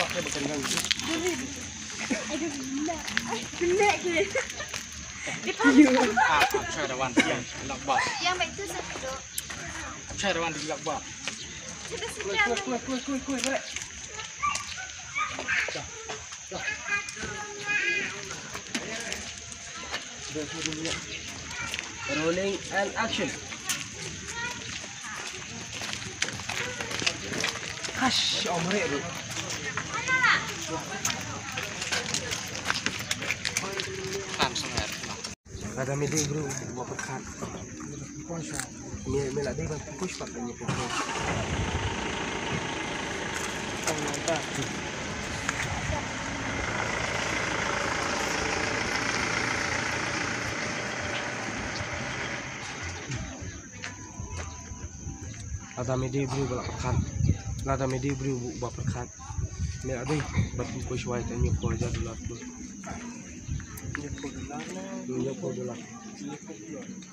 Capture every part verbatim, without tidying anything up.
Ah, ah, try the one. Yang baik tu satu. Try the one di lakba. Kita sekian. Kuy, kuy, kuy, kuy, kuy, balik. Rolling and action. Hush, omre ru. Langsung ya. Lada me dei briew ba pyrkhat. Me, me la dei ban push pat ban ïa push. Lada me dei briew ba la pyrkhat. Lada me dei briew ba pyrkhat. Me la dei ban push wai ta hynñiewphew hajar dolar tu. Hynñiewphew dolar. Hynñiewphew dolar.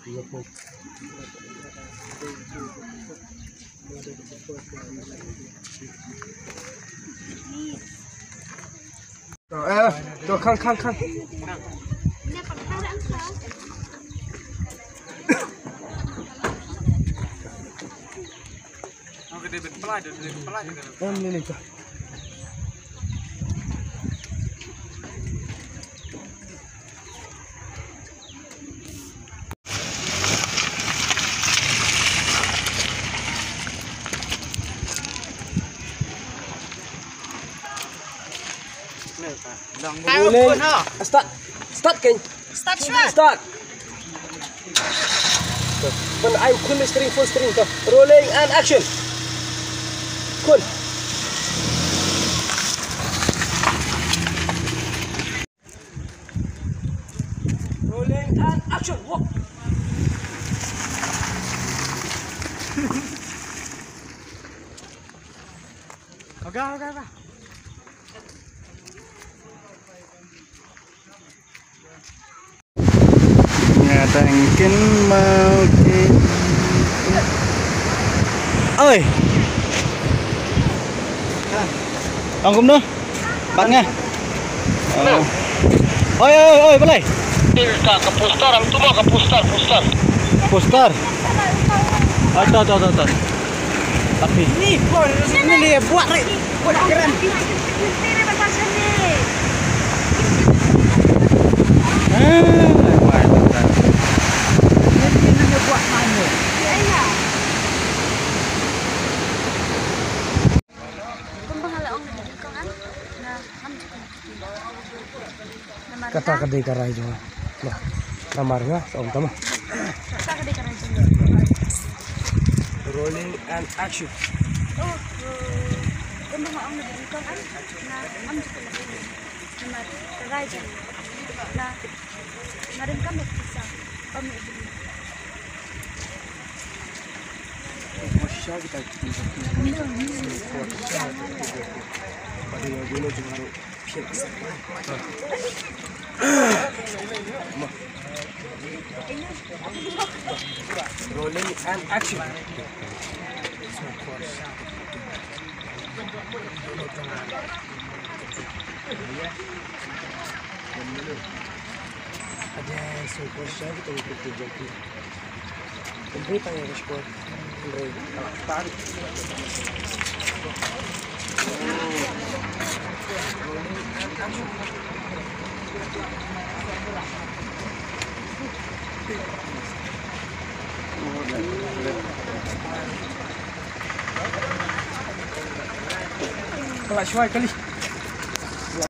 Hynñiewphew. To, eh, to, khang, khang, khang. Em, ni, ni, to. Rolling. Start. Start, Ken. Start, sure. Start. Pyn ai khun string, full string to. Rolling and action. Khun. Rolling and action. Walk. Oga, oga, oga. Nga dang kynmaw ki. Oi. Ong kumno? Pat nga. Oh. Oi, oi, oi, balei? Ka, ka poster, am tu mo ka poster, poster. Poster. Ato, ato, ato, ato. Tapi. Ni, bor, ni, ni, buat re, buat keren. Ah, buat keren. Ni, ni, ni, buat mana? Kumba nga la ong na ka jingkong, nga ngam ju kyntu. Namar kata ka dei ka rai jong nga. Namar nga sa ong tama. Kata ka dei ka rai jong nga. Rolling and action. Oh, kumba nga ong na ka jingkong, nga ngam ju kyntu. Namar ka rai jong nga. Nga rim kam da pisa. Kam da pisa. Rolling and action. Kala shwai kali.